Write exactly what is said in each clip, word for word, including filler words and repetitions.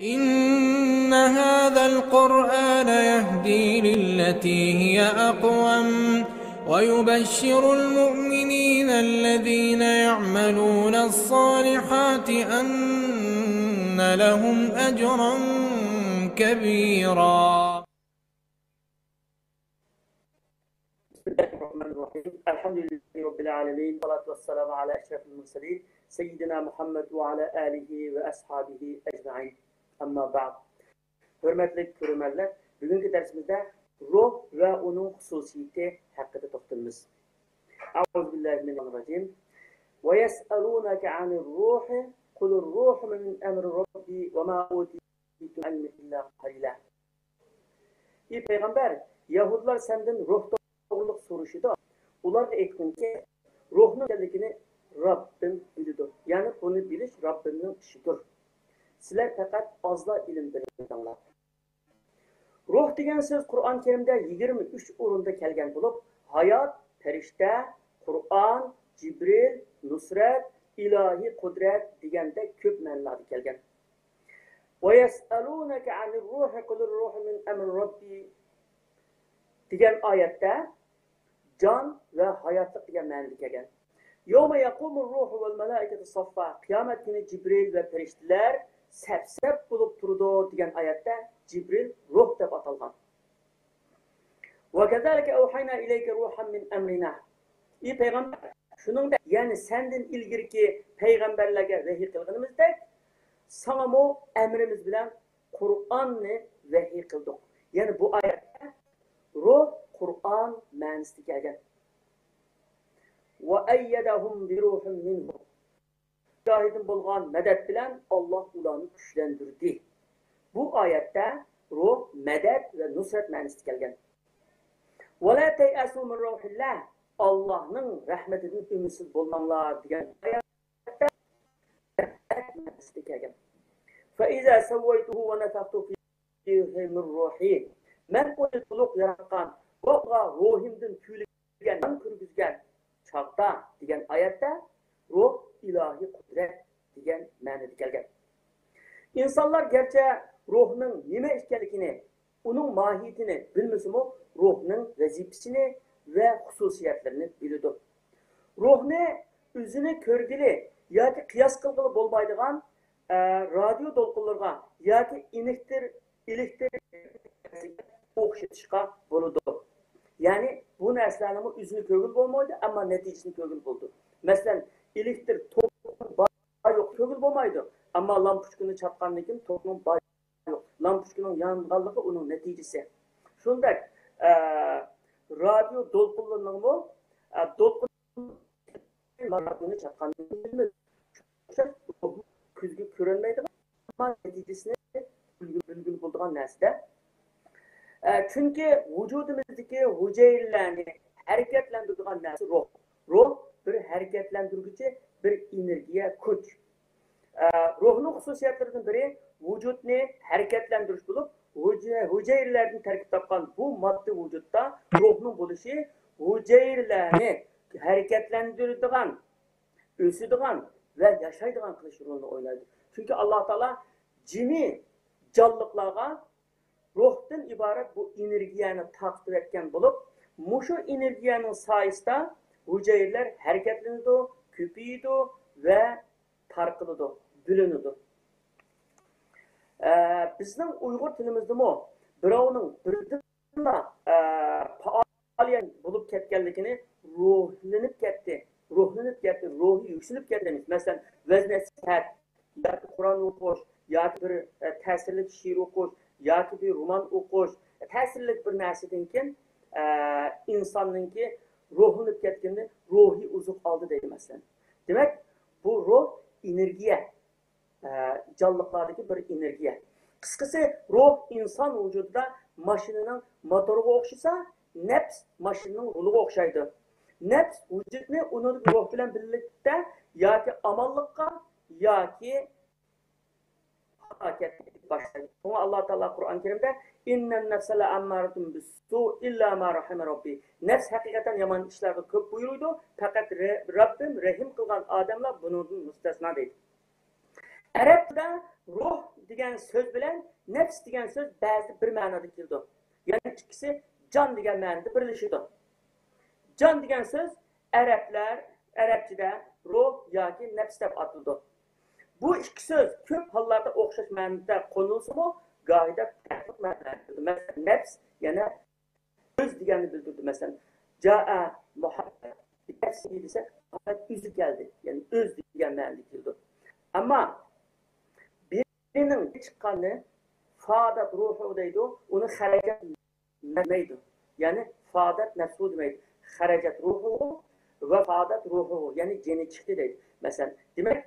إن هذا القرآن يهدي للتي هي أقوم ويبشر المؤمنين الذين يعملون الصالحات أن لهم أجرا كبيرا. بسم الله الرحمن الرحيم. الحمد لله رب العالمين. والصلاة والسلام على أشرف المرسلين سيدنا محمد وعلى آله وأصحابه أجمعين. أما بعد. ھۆرمەتلىك كۆرۈرمەنلەر، بۈگۈنكى دەرسىمىزدە روھ ۋە ئۇنىڭ خۇسۇسىيىتى ھەققىدە توختىلىمىز. أعوذ بالله من الشيطان الرجيم. ويسألونك عن الروح قل الروح من أمر ربي وما أوتيتم من العلم إلا قليلا. ئى پەيغەمبەر، يەھۇدىيلار سەندىن روھ توغرىلىق سورىشىدۇ. ئۇلارغا ئېيتقىنكى، روھنىڭ ئىكەنلىكىنى رەببىم بىلىدۇ. يەنى بۇنى بىلىش رەببىمنىڭ ئىشىدۇر. سىلەر پەقەت ئازلا ئىلىم بېرىڭلار. روھ دېگەن سۆز قۇرئان كەرىمدە يىگىرمە ئۈچ ئورۇندا كەلگەن بولۇپ، ھايات، پەرىشتە، قۇرئان، جىبرىل، نۇسرەت، ئىلاھىي قۇدرەت دېگەندەك كۆپ مەنىلەردە كەلگەن. ويسألونك عن الروح قل الروح من أمر ربي دېگەن ئايەتتە جان ۋە ھاياتلىق دېگەن مەنىدە كەلگەن. يوم يقوم الروح والملائكة صفا، قىيامەت كۈنى جىبرىل ۋە پەرىشتىلەر سەپ-سەپ بولۇپ تۇرىدۇ دېگەن ئايەتتە جىبرىل روھ دەپ ئاتالغان. وكذلك أوحينا إليك روحا من أمرنا. ئى پەيغەمبەر، شۇنىڭدەك، يەنى سەندىن ئىلگىرىكى پەيغەمبەرلەرگە ۋەھىي قىلغىنىمىزدەك، ساڭىمۇ ئەمرىمىز بىلەن قۇرئاننى ۋەھىي قىلدۇق. يەنى بۇ ئايەتتە روھ، قۇرئان مەنىسىدە كەلگەن. وأيدهم بروح منه. ئىلاھىدىن بولغان مەدەت بىلەن ئاللاھ ئۇلارنى كۈچلەندۈردى. بۇ ئايەتتە روھ، مەدەت ۋە نۇسرەت مەنىسىدە كەلگەن. ولا تيأسوا من روح الله، ئاللاھنىڭ رەھمىتىدىن ئۈمىدسىز بولماڭلار دېگەن ئايەتتە مەدەت مەنىسىدە كەلگەن. فإذا سويته ونفخت فيه من روحي، مەن ئۇنى تولۇق ياراتقان ۋە ئۇنىڭغا روھۇمدىن كۈيلىگەن جان كىرگۈزگەن چاغدا دېگەن ئايەتتە روھ ئىلاھىي قۇدرەت دېگەن مەنىدە كەلگەن. ئىنسانلار گەرچە روھنىڭ نېمە ئىكەنلىكىنى، ئۇنىڭ ماھىيىتىنى بىلمىسىمۇ، روھنىڭ ۋەزىپىسىنى ۋە خۇسۇسىيەتلىرىنى بىلىدۇ. روھنى ئۆزىنى كۆرگىلى ياكى قىياس قىلغىلى بولمايدىغان، ئە، رادىيو دولقۇنلىرىغا ياكى ئېلېكتر ئېلېكتر ئوخشىتىشقا بولىدۇ. يەنى بۇ نەرسىلەرنىمۇ ئۆزىنى كۆرگىلى بولمايدۇ، ئەمما نەتىجىسىنى كۆرگىلى بولىدۇ. مەسىلەن، ئېلېكتر توكنىڭ بار يوقى كۆرگىلى بولمايدۇ، ئەمما لامپۇچكىنى چاتقاندىن كېيىن توكنىڭ بار يوقى، لامپۇچكىنىڭ يانغانلىقى ئۇنىڭ نەتىجىسى. شۇنداق، ئە، رادىيو دولقۇنلىرىنىڭمۇ، ئە، دولقۇن رادىيونى چاتقاندىن كېيىن كۆزگە كۆرۈنمەيدىغان، ئەمما نەتىجىسىنى بىلگىلى، بىلگىلى بولىدىغان نەرسىدە. ئە، چۈنكى ۋۇجۇدىمىزدىكى ھۈجەيرىلەرنى ھەرىكەتلەندۈرىدىغان نەرسە روھ. روھ بىر ھەرىكەتلەندۈرگۈچى، بىر ئېنېرگىيە، كۈچ. ئە، روھنىڭ خۇسۇسىيەتلىرىدىن بىرى ۋۇجۇدنى ھەرىكەتلەندۈرۈش بولۇپ، ھۈجە-، ھۈجەيرىلەردىن تەركىب تاپقان بۇ ماددىي ۋۇجۇدتا روھنىڭ بولۇشى ھۈجەيرىلەرنى ھەرىكەتلەندۈرىدىغان، ئۆسىدىغان ۋە ياشايدىغان قىلىش رولىنى ئوينايدۇ. چۈنكى ئاللا تائالا جىمى جانلىقلارغا روھتىن ئىبارەت بۇ ئېنېرگىيەنى تارقىتىۋەتكەن بولۇپ، مۇشۇ ئېنېرگىيەنىڭ سايىسىدا ھۈجەيرىلەر ھەرىكەتلىنىدۇ، كۆپىيىدۇ ۋە تارقىلىدۇ، بۆلۈنىدۇ. ئە، بىزنىڭ ئۇيغۇر تىلىمىزدىمۇ بىراۋنىڭ بىردىنلا، ئە، پائالىيەت بولۇپ كەتكەنلىكىنى روھلىنىپ كەتتى، روھلىنىپ كەتتى، روھى يۈكسىلىپ كەتتى دەيمىز. مەسىلەن، ۋەز-نەسىھەت، ياكى قۇرئان ئوقۇش، ياكى بىر، ئە، تەسىرلىك شېئىر ئوقۇش، ياكى بىر رومان ئوقۇش، تەسىرلىك بىر نەرسىدىن كېيىن، ئە، ئىنساننىڭكى روھلىنىپ كەتكىنىنى روھىي ئوزۇق ئالدى دەيدۇ، مەسىلەن. دېمەك، بۇ روھ ئېنېرگىيە، ئە، جانلىقلاردىكى بىر ئېنېرگىيە. قىسقىسى، روھ ئىنسان ۋۇجۇدىدا ماشىنىنىڭ موتورىغا ئوخشىسا، نەپس ماشىنىنىڭ رۇلىغا ئوخشايدۇ. نەپس ۋۇجۇدنى ئۇنىڭدىكى روھ بىلەن بىرلىكتە ياكى ئامانلىققا، ياكى ھالاكەتكە باشلايدۇ. شۇڭا ئاللا تائالا قۇرئان كەرىمدە، إن النفس لأمارة بالسوء إلا ما رحم ربي. نەپس ھەقىقەتەن يامان ئىشلارغا كۆپ بۇيرۇيدۇ، پەقەت رە-، رەببىم رەھىم قىلغان ئادەملا بۇنىڭدىن مۇستەسنا دەيدۇ. ئەرەب تىلىدا روھ دېگەن سۆز بىلەن نەپس دېگەن سۆز بەزىدە بىر مەنىدە كېلىدۇ. يەنى ئىككىسى جان دېگەن مەنىدە بىرلىشىدۇ. جان دېگەن سۆز ئەرەبلەر، ئەرەبچىدە روھ ياكى نەپس دەپ ئاتىلىدۇ. بۇ ئىككى سۆز كۆپ ھاللاردا ئوخشاش مەنىدە قوللىنىلسىمۇ، گاھىدا پەرقلىق مەنىلەردە. مەسىلەن، نەپس يەنە ئۆز دېگەننى بىلدۈرىدۇ. مەسىلەن، جائە مۇھەممەد بىنەپسىھى دېسەك، پەقەت ئۆزى كەلدى. يەنى ئۆز دېگەن مەنىدە كېلىدۇ. ئەمما بىرىنىڭ چىققاننى فادەت روھۇ دەيدۇ، ئۇنى خەرەجەت دېمەيدۇ. يەنى فادەت نەپسۇ دېمەيدۇ. خەرەجەت روھۇ ۋە فادەت روھۇ، يەنى جېنى چىقتى دەيدۇ. مەسىلەن، دېمەك،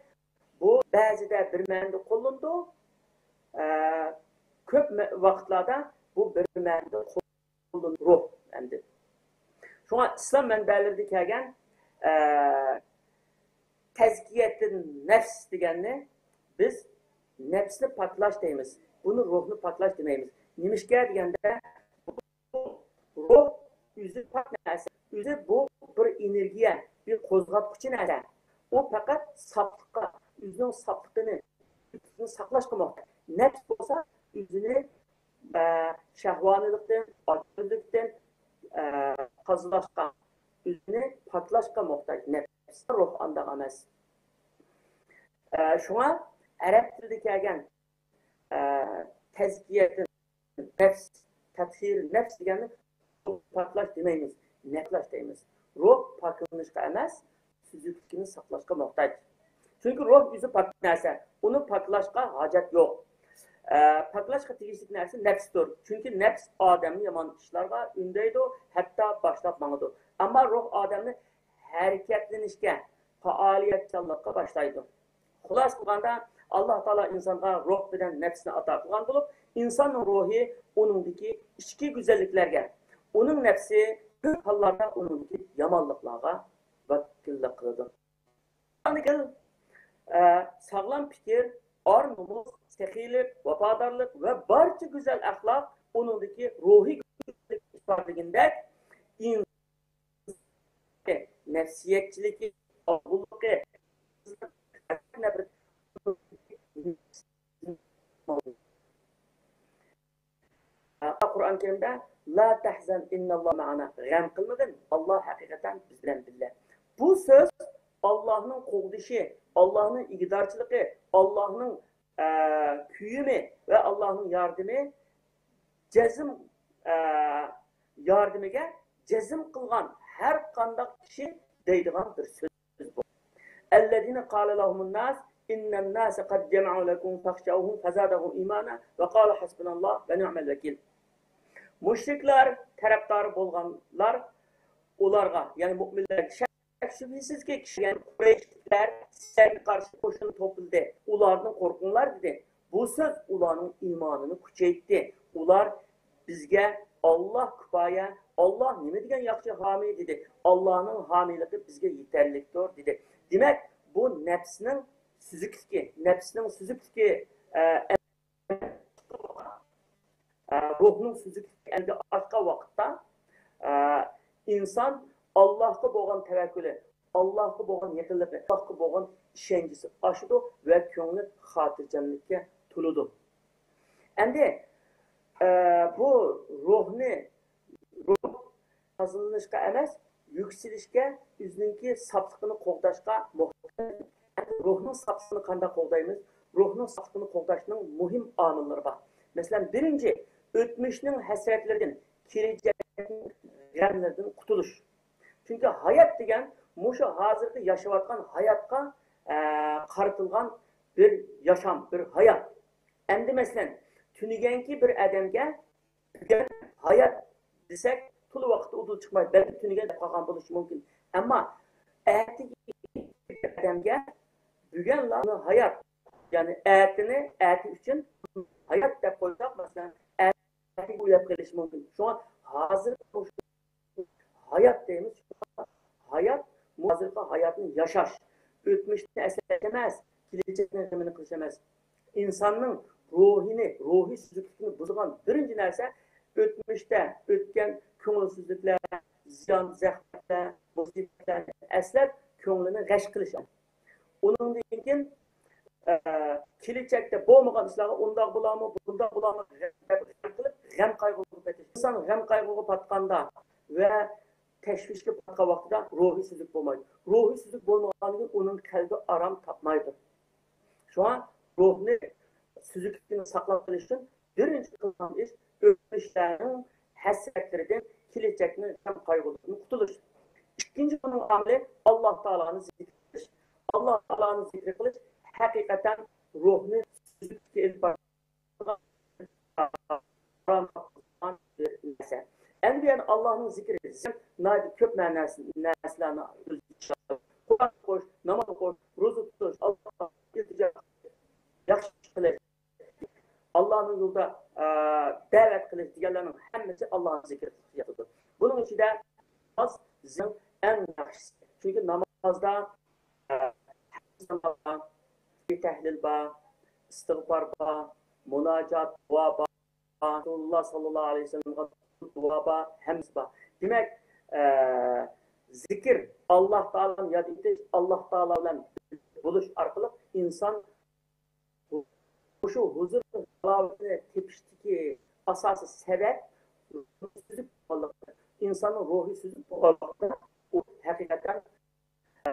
بۇ بەزىدە بىر مەنىدە قوللىنىدۇ، ئە، كۆپ مە-، ۋاقىتلاردا بۇ بىر مەنىدە قوللىنىدۇ روھ ئەمدى. شۇڭا ئىسلام مەنبەلىرىدە كەلگەن، ئە، تەزكىيەتىن نەپس دېگەننى بىز نەپسنى پاكلاش دەيمىز. بۇنى روھنى پاكلاش دېمەيمىز. نېمىشقا دېگەندە، روھ ئۆزى پاك نەرسە. ئۆزى بۇ بىر ئېنېرگىيە، بىر قوزغاتقۇچى نەرسە. ئۇ پەقەت ساپلىققا، ئۆزىنىڭ ساپلىقىنى، ئۆزىنى ساقلاشقا موھتاج. نەپس بولسا ئۆزىنى، ئە، شەھۋانىيلىقتىن، ئاجىزلىقتىن، ئە، تازىلاشقا، ئۆزىنى پاكلاشقا موھتاج. نەپس، روھ ئانداق ئەمەس. ئە، شۇڭا ئەرەب تىلىدا كەلگەن، ئە، تەزكىيەتىن نەپس، تەتھىر نەپس دېگەننى پاكلاش دېمەيمىز، نەپس دەيمىز. روھ پاكلىنىشقا ئەمەس، سۈزۈكلۈكىنى ساقلاشقا موھتاج. چۈنكى روھ ئۆزى پاك نەرسە، ئۇنى پاكلاشقا ھاجەت يوق. ئە، پاكلاشقا تېگىشلىك نەرسە نەپستۇر. چۈنكى نەپس ئادەمنى يامان ئىشلارغا ئۈندەيدۇ، ھەتتا باشلاپ ماڭىدۇ. ئەمما روھ ئادەمنى ھەرىكەتلىنىشكە، پائالىيەتچانلىققا باشلايدۇ. خۇلاسە قىلغاندا، ئاللا تائالا ئىنسانغا روھ بىلەن نەپسنى ئاتا قىلغان بولۇپ، ئىنساننىڭ روھى ئۇنىڭدىكى ئىچكى گۈزەللىكلەرگە، ئۇنىڭ نەپسى كۆپ ھاللاردا ئۇنىڭدىكى يامانلىقلارغا ۋەكىللىك قىلىدۇ. ئە، ساغلام پىكىر، ئار نومۇس، سېخىيلىق، ۋاپادارلىق ۋە بارچە گۈزەل ئەخلاق ئۇنىڭدىكى روھىي گۈزەللىك ئىپادىلىگىنىدەك، نەپسىيەتچىلىكى، ئاغۇللۇقى، قۇرئان كەرىمدە، لا تەھزەن ئىنناللا مەئانا، غەم قىلمىغىن، ئاللا ھەقىقەتەن بىز بىلەن بىللە. بۇ سۆز ئاللانىڭ قوغدىشى، ئاللانىڭ ئىگىدارچىلىقى، ئاللانىڭ، ئە، كۆيۈمى ۋە ئاللانىڭ ياردىمى، جەزم، ئە، ياردىمىگە جەزم قىلغان ھەر قانداق كىشى دەيدىغان بىر سۆز بۇ. الذين قال لهم الناس إن الناس قد جمعوا لكم فاخشوهم فزادهم إيمانا وقالوا حسبنا الله ونعم الوكيل. مۇشرىكلار تەرەپدارى بولغانلار ئۇلارغا، يەنى مۇئمىنلەرگە، شەك شۈبھىسىزكى، كىشىلەر، قۇرەيشلىكلەر سىلەرگە قارشى قوشۇن توپلىدى، ئۇلاردىن قورقۇڭلار، دېدى. بۇ سۆز ئۇلارنىڭ ئىمانىنى كۈچەيتتى. ئۇلار، بىزگە ئاللا كۇپايە، ئاللا نېمە دېگەن ياخشى ھامىي، دېدى. ئاللانىڭ ھامىيلىقى بىزگە يېتەرلىكتۇر، دېدى. دېمەك، بۇ نەپسنىڭ سۈزۈكلۈكى، نەپسنىڭ سۈزۈكلۈكى، ئە، ئە، روھنىڭ سۈزۈكلۈكى ئەمدى ئاشقان ۋاقىتتا، ئە، ئىنسان ئاللاھقا بولغان تەۋەككۈلى، ئاللاھقا بولغان يېقىنلىقى، ئاللاھقا بولغان ئىشەنچىسى ئاشىدۇ ۋە كۆڭلى خاتىرجەملىككە تولىدۇ. ئەمدى، ئە، بۇ روھنى، روھ تازىلىنىشقا ئەمەس، يۈكسىلىشكە، ئۆزىنىڭكى ساپلىقىنى قوغداشقا موھتاج. روھنىڭ ساپلىقىنى قانداق قوغدايمىز؟ روھنىڭ ساپلىقىنى قوغداشنىڭ مۇھىم ئامىللىرى بار. مەسىلەن، بىرىنچى، ئۆتمۈشنىڭ ھەسرەتلىرىدىن، كېلىچەكنىڭ غەملىرىدىن قۇتۇلۇش. چۈنكى ھايات دېگەن مۇشۇ ھازىرقى ياشاۋاتقان ھاياتقا، ئە، قارىتىلغان بىر ياشام، بىر ھايات. ئەمدى مەسىلەن، تۈنۈگۈنكى بىر ئادەمگە بۈگۈن ھايات دېسەك، تولا ۋاقىتتا ئۇدۇل چىقماي، بەلكى تۈنۈگۈن دەپ قالغان بولۇشى مۇمكىن. ئەمما ئەتىگە ئادەمگە بۈگۈنلا ھايات، يەنى ئەتىنى، ئەتە ئۈچۈن ھايات دەپ قويساق، مەسىلەن، ئەتىگە ئويلاپ قېلىشى مۇمكىن. شۇڭا ھازىر ھايات دەيمىز. ھايات، ھازىرقى ھاياتنى ياشاش، ئۆتمۈشنى ئەسلەش ئەمەس، كېلەچەكنىڭ غېمىنى قىلىش ئەمەس. ئىنساننىڭ روھىنى، روھىي سۈزۈكلۈكىنى بۇزىدىغان بىرىنچى نەرسە، ئۆتمۈشتە ئۆتكەن كۆڭۈلسىزلىكلەر، زىيان، زەخمەتلەر، مۇسىبەتلەرنى ئەسلەپ، كۆڭلىنى غەش قىلىش. ئۇنىڭدىن كېيىن ئە، كېلىچەكتە بولمىغان ئىشلارغا ئۇنداق بولارمۇ، بۇنداق بولارمۇ، غەم قىلىپ، غەم قايغۇغا پېتىش. ئىنسان غەم قايغۇغا پاتقاندا ۋە تەشۋىشكە پاتقان ۋاقتىدا روھى سۈزۈك بولمايدۇ. روھى سۈزۈك بولمىغاندىن كېيىن ئۇنىڭ قەلبى ئارام تاپمايدۇ. شۇڭا روھنى سۈزۈكلۈكىنى ساقلاپ قېلىش ئۈچۈن بىرىنچى قىلغان ئىش، ئۆتمۈشلەرنىڭ ھەسرەتلىرىدىن، كېلىچەكنىڭ غەم قايغۇلىرىدىن قۇتۇلۇش. ئىككىنچى، بۇنىڭ ئامىلى ئاللا تائالانى زىكىر قىلىش. ئاللا تائالانى زىكىر قىلىش ھەقىقەتەن روھنى سۈزۈكلۈككە ئېلىپ بارىدىغان بىر نەرسە. ئەمدى يەنە ئاللانىڭ زىكرى، زىكىر ناھايىتى كۆپ مەنىسى، نەرسىلەرنى ئۆز ئىچىگە ئالىدۇ. قۇرئان ئوقۇش، ناماز ئوقۇش، روزا تۇتۇش، ئاللاغا ئىلتىجا قىلىش، ياخشى ئىش قىلىش، ئاللانىڭ يولىدا، ئە، دەۋەت قىلىش دېگەنلەرنىڭ ھەممىسى ئاللانى زىكىر قىلىشقا ياتىدۇ. بۇنىڭ ئىچىدە ناماز زىكىرنىڭ ئەڭ ياخشىسى. چۈنكى نامازدا، ئە، تەھلىل بار، ئىستىغپار بار، مۇناجات، دۇئا بار، رەسۇلۇللا ساللاللاھۇ ئەلەيھى ۋەسەللەمگە دۇئا بار، ھەممىسى بار. دېمەك، ئە، زىكىر، ئاللا تائالانى ياد ئېتىش، ئاللا تائالا بىلەن بولۇش ئارقىلىق ئىنسان مۇشۇ ھۇزۇر ھالاۋىتىنى تېپىشتىكى ئاساسىي سەۋەب سۈزۈك بولغانلىقى، ئىنساننىڭ روھى سۈزۈك بولغانلىقىدا، ئۇ ھەقىقەتەن، ئە،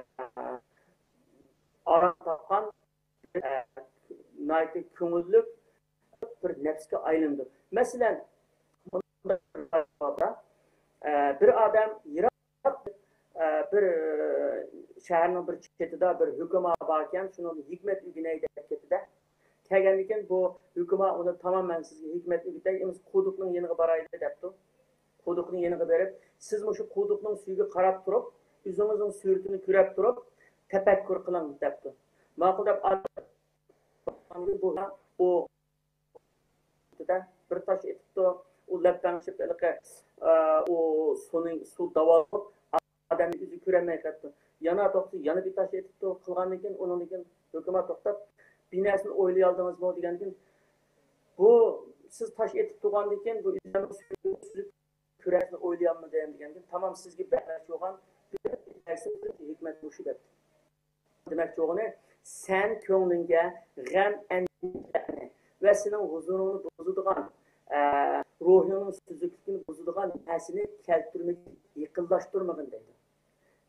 ئارام تاپقان، ئە، ناھايىتى كۆڭۈللۈك بىر نەپسكە ئايلىنىدۇ. مەسىلەن، ئە، بىر ئادەم يىراق، ئە، بىر، ئە، شەھەرنىڭ بىر چېتىدا بىر ھۆكۈما بار ئىكەن، شۇنىڭدىن ھېكمەت ئۆگىنەي دەپ كېتىدۇ. كەلگەندىن كېيىن بۇ ھۆكۈما ئۇنى، تامام، مەن سىزگە ھېكمەت ئۆگىتەي، ئەمىسە قۇدۇقنىڭ يېنىغا بارايلى دەپتۇ. قۇدۇقنىڭ يېنىغا بېرىپ، سىز مۇشۇ قۇدۇقنىڭ سۈيىگە قاراپ تۇرۇپ، ئۆزىڭىزنىڭ سۈرىتىنى كۆرۈپ تۇرۇپ، تەپەككۇر قىلىڭ دەپتۇ. ماقۇل دەپ، ئۇ بىر تاش ئېتىپتۇ. ئۇ لەپپەڭشىپ ھېلىقى، ئە، ئۇ سۇنى، سۇ داۋالغۇپ، ئادەمنى ئۆزى كۆرەلمەي قاپتۇ. يەنە توختىدى، يەنە بىر تاش ئېتىپتۇ. قىلغاندىن كېيىن، ئۇنىڭدىن كېيىن ھۆكۈمەت توختاپ، بىر نەرسىنى ئويلىيالدىڭىزمۇ دېگەندىن كېيىن، بۇ سىز تاش ئېتىپ تۇرغاندىن كېيىن، بۇ ئۆزۈمنىڭ سۈزۈپ كۆرەرسىنى ئويلىيالمىدىم دېگەندىن كېيىن، تامام، سىزگە بەرمەكچى بولغان بىر ھېكمەت مۇشۇ دەپتۇ. دېمەكچى بولغىنى، سەن كۆڭلۈڭگە غەم، ئەندىشىلەرنى ۋە سېنىڭ ھۇزۇرۇڭنى بۇزىدىغان، ئە، روھىڭنىڭ سۈزۈكلۈكىنى بۇزىدىغان نەرسىنى كەلتۈرمىگىن، يېقىنلاشتۇرمىغىن دەيدۇ.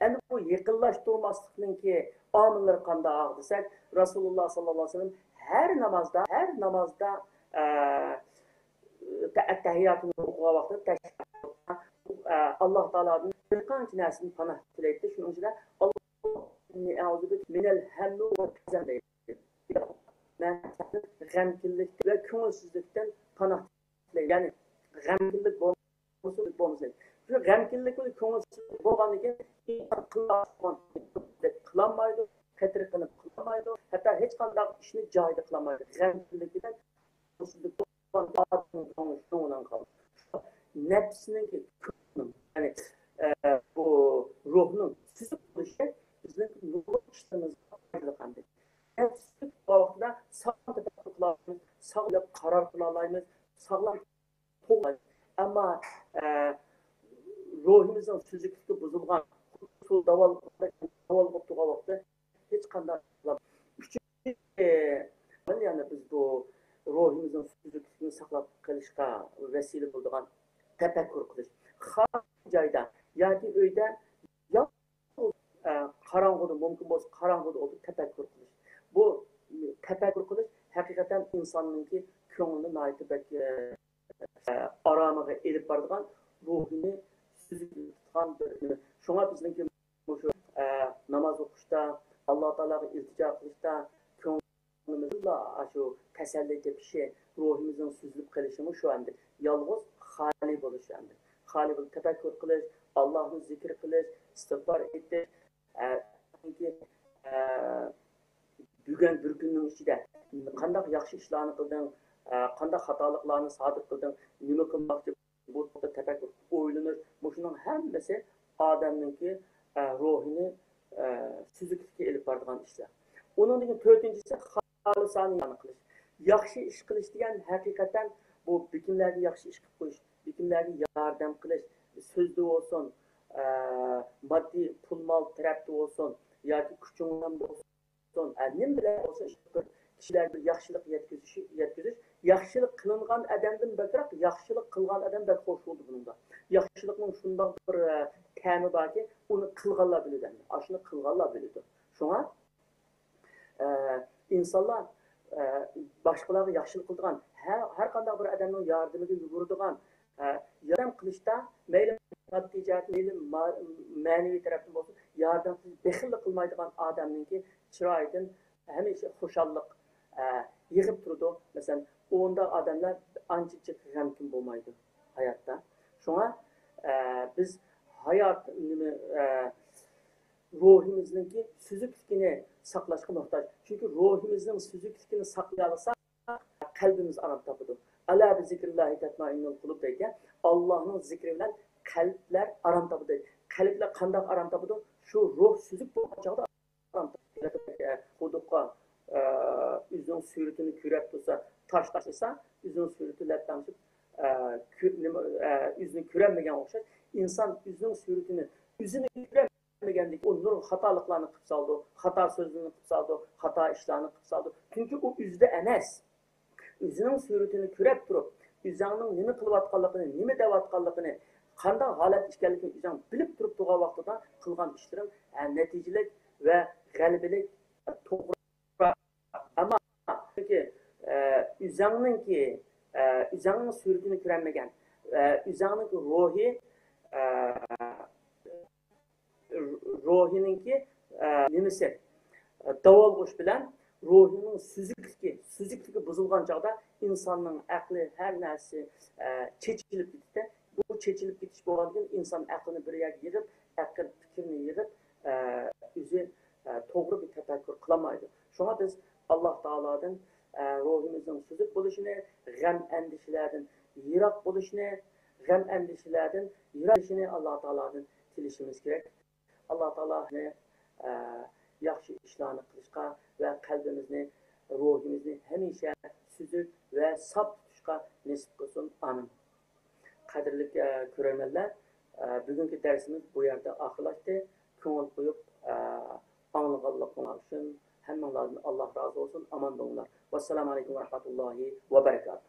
ئەمدى بۇ يېقىنلاشتۇرماسلىقنىڭكى ئامىللىرى قانداق دېسەك، رەسۇلۇللا ساللاللاھۇ ئەلەيھى ۋەسەللەم ھەر نامازدا، ھەر نامازدا، ئە، ئەتتەھىياتىنى ئوقۇغان ۋاقتىدا تەشەھھۇدتا، ئە، ئاللا تائالادىن بىر قانچە نەرسىدىن پاناھ تىلەيتتى. شۇنىڭ ئىچىدە، ئاللاھۇممە ئەئۇزۇ بىكە مىنەل ھەممى ۋەل ھەزەن دەيدۇ. مەن غەمكىنلىكتىن ۋە كۆڭۈلسىزلىكتىن پاناھ تىلەيمەن. يەنى غەمكىنلىك بولمىسۇن، بولمىسۇن. شۇ غەمكىنلىك بىلەن كۆڭۈلسىزلىك بولغاندىن كېيىن ئىنسان قىلالمايدۇ، قەتئىي قىلالمايدۇ، ھەتتا ھېچقانداق ئىشنى جايىدا قىلالمايدۇ. غەمكىنلىك بىلەن كۆڭۈلسىزلىك بولغان ئادەمنىڭ كۆڭلى شۇنىڭ بىلەن قالىدۇ. نەپسنىڭكى، كۆڭۈلنىڭ، يەنى، ئە، بۇ روھنىڭ سۈزۈك بولۇشى بىزنىڭ نۇرغۇن ئىشلىرىمىزغا پايدىلىق ئەمدى. نەپس سۈزۈك بولغان ۋاقتىدا ساغلام تەپەككۇر قىلالايمىز، ساغلام قارار قىلالايمىز، ساغلام توغرا. ئەمما، ئە، روھىمىزنىڭ سۈزۈكلۈكى بۇزۇلغان، سۇ داۋالغۇپ، داۋالغۇپ تۇرغان ۋاقىتتا ھېچقانداق. ئۈچىنچى، ئە، يەنە بىز بۇ روھىمىزنىڭ سۈزۈكلۈكىنى ساقلاپ قېلىشقا ۋەسىلە بولىدىغان تەپەككۇر قىلىش. خالىي جايدا ياكى ئۆيدە يالغۇز، ئە، قاراڭغۇدا، مۇمكىن بولسا قاراڭغۇدا ئولتۇرۇپ تەپەككۇر قىلىش. بۇ تەپەككۇر قىلىش ھەقىقەتەن ئىنساننىڭكى كۆڭلىنى ناھايىتى بەك، ئە، ئارامىغا ئېلىپ بارىدىغان، روھىنى سۈزۈك تۇتىدىغان بىر نېمە. شۇڭا بىزنىڭكى مۇشۇ، ئە، ناماز ئوقۇشتا، ئاللا تائالاغا ئىلتىجا قىلىشتا كۆڭلىمىزدىلا ئاشۇ تەسەللى تېپىشى، روھىمىزنىڭ سۈزۈلۈپ قېلىشىمۇ شۇ ئەمدى. يالغۇز خالىي بولۇش ئەمدى. خالىي بولۇپ تەپەككۇر قىلىش، ئاللانى زىكىر قىلىش، ئىستىغپار ئېيتىش، ئە، چۈنكى، ئە، بۈگۈن بىر كۈننىڭ ئىچىدە قانداق ياخشى ئىشلارنى قىلدىڭ، ئە، قانداق خاتالىقلارنى سادىر قىلدىڭ، نېمە قىلماقچى، بۇ توغرىدا تەپەككۇر، ئويلىنىش، مۇشۇنىڭ ھەممىسى ئادەمنىڭكى، ئە، روھىنى، ئە، سۈزۈكلۈككە ئېلىپ بارىدىغان ئىشلار. ئۇنىڭدىن كېيىن تۆتىنچىسى خالىسانە قىلىش. ياخشى ئىش قىلىش دېگەن ھەقىقەتەن بۇ بېكىنلەرگە ياخشى ئىش قىلىپ قويۇش، بېكىنلەرگە ياردەم قىلىش، سۆزدە بولسۇن، ئە، ماددىي پۇل مال تەرەپتە بولسۇن ياكى كۈچۈڭ بىلەن بولسۇن، بولسۇن، ھە، نېمە بىلەن بولسۇن، بىر كىشىلەرگە بىر ياخشىلىق يەتكۈزۈش، يەتكۈزۈش، ياخشىلىق قىلىنغان ئادەمدىن بەكرەك ياخشىلىق قىلغان ئادەم بەك خوش بولىدۇ بۇنىڭدا. ياخشىلىقنىڭ شۇنداق بىر، ئە، تەمى باركى، ئۇنى قىلغانلار بىلىدۇ ئەمدى. ئاشۇنى قىلغانلار بىلىدۇ. شۇڭا، ئە، ئىنسانلار، ئە، باشقىلارغا ياخشىلىق قىلىدىغان، ھە، ھەر قانداق بىر ئادەمنىڭ ياردىمىگە يۈگۈرىدىغان، ئە، ياردەم قىلىشتا مەيلى ماددىي جەھەتتىن، مەيلى ما-، مەنىۋى تەرەپتىن بولسۇن، ياردەم قىلىش بېخىللىق قىلمايدىغان ئادەمنىڭكى چىرايىدىن ھەمىشە خۇشاللىق، ئە، يېغىپ تۇرىدۇ. مەسىلەن، ئۇنداق ئادەملەر ئانچە جىق غەمكىن بولمايدۇ ھاياتتا. شۇڭا، ئە، بىز ھايات، نېمە، ئە، روھىمىزنىڭكى سۈزۈكلۈكىنى ساقلاشقا موھتاج. چۈنكى روھىمىزنىڭ سۈزۈكلۈكىنى ساقلىيالىساق، قەلبىمىز ئارام تاپىدۇ. «ئەلا بىزىكرىللاھى تەتمائىننۇل قۇلۇب» دەيدىكەن. ئاللاھنىڭ زىكرى بىلەن قەلبلەر ئارام تاپىدۇ. قەلبلەر قانداق ئارام تاپىدۇ؟ شۇ روھ سۈزۈك بولغان چاغدا ئارام تاپىدۇ. قۇدۇققا، ئە، ئۆزىنىڭ سۈرىتىنى كۆرۈپ تۇرسا، تاش تاشلىسا، ئۆزىنىڭ سۈرىتى لەپلەڭشىپ، ئە، كۆ-، نېمە، ئە، ئۆزىنى كۆرەلمىگەن ئوخشاش. ئىنسان ئۆزىنىڭ سۈرىتىنى، ئۆزىنى كۆرەلمىگەندىكىن ئۇ نۇرغۇن خاتالىقلارنى قىلىپ سالىدۇ، خاتا سۆزلەرنى قىلىپ سالىدۇ، خاتا ئىشلارنى قىلىپ سالىدۇ. چۈنكى ئۇ ئۆزىدە ئەمەس. ئۆزىنىڭ سۈرىتىنى كۆرۈپ تۇرۇپ، ئۆزۈڭنىڭ نېمە قىلىۋاتقانلىقىنى، نېمە دەۋاتقانلىقىنى، قانداق ھالەتتە ئىكەنلىكىنى ئۆزۈڭ بىلىپ تۇرۇپ تۇرغان ۋاقتىدا قىلغان ئىشلىرىڭ، ھە، نەتىجىلىك ۋە غەلىبىلىك، توغرا. ئەمما چۈنكى، ئە، ئۆزۈڭنىڭكى، ئە، ئۆزۈڭنىڭ سۈرىتىنى كۆرەلمىگەن، ئە، ئۆزۈڭنىڭكى روھى، ئە، روھىنىڭكى، ئە، نېمىسى، ئە، داۋالغۇش بىلەن روھىنىڭ سۈزۈكلۈكى، سۈزۈكلۈكى بۇزۇلغان چاغدا ئىنساننىڭ ئەقلى، ھەر نەرسىسى، ئە، چېچىلىپ كېتىدۇ. بۇ چېچىلىپ كېتىش بولغاندىن كېيىن ئىنسان ئەقلىنى بىر يەرگە يىغىپ، ئەقىل پىكرىنى يىغىپ، ئە، ئۆزى، ئە، توغرا بىر تەپەككۇر قىلالمايدۇ. شۇڭا بىز ئاللا تائالادىن، ئە، روھىمىزنىڭ سۈزۈك بولۇشىنى، غەم ئەندىشىلەردىن يىراق بولۇشىنى، غەم ئەندىشىلەردىن يىراق بولۇشىنى ئاللا تائالادىن تىلىشىمىز كېرەك. ئاللا تائالا بىزنى، ئە، ياخشى ئىشلارنى قىلىشقا ۋە قەلبىمىزنى، روھىمىزنى ھەمىشە سۈزۈك ۋە ساپ تۇتۇشقا نېسىپ قىلسۇن. ئامىن. قەدىرلىك، ئە، كۆرەرمەنلەر، ئە، بۈگۈنكى دەرسىمىز بۇ يەردە ئاخىرلاشتى. كۆڭۈل قويۇپ، ئە، ئاڭلىغانلىقىڭلار ئۈچۈن ھەممىڭلاردىن ئاللا رازى بولسۇن. ئامان بولۇڭلار. ۋەسسالامۇ ئەلەيكۇم ۋەرەھمەتۇللاھى ۋەبەرىكاتۇھ.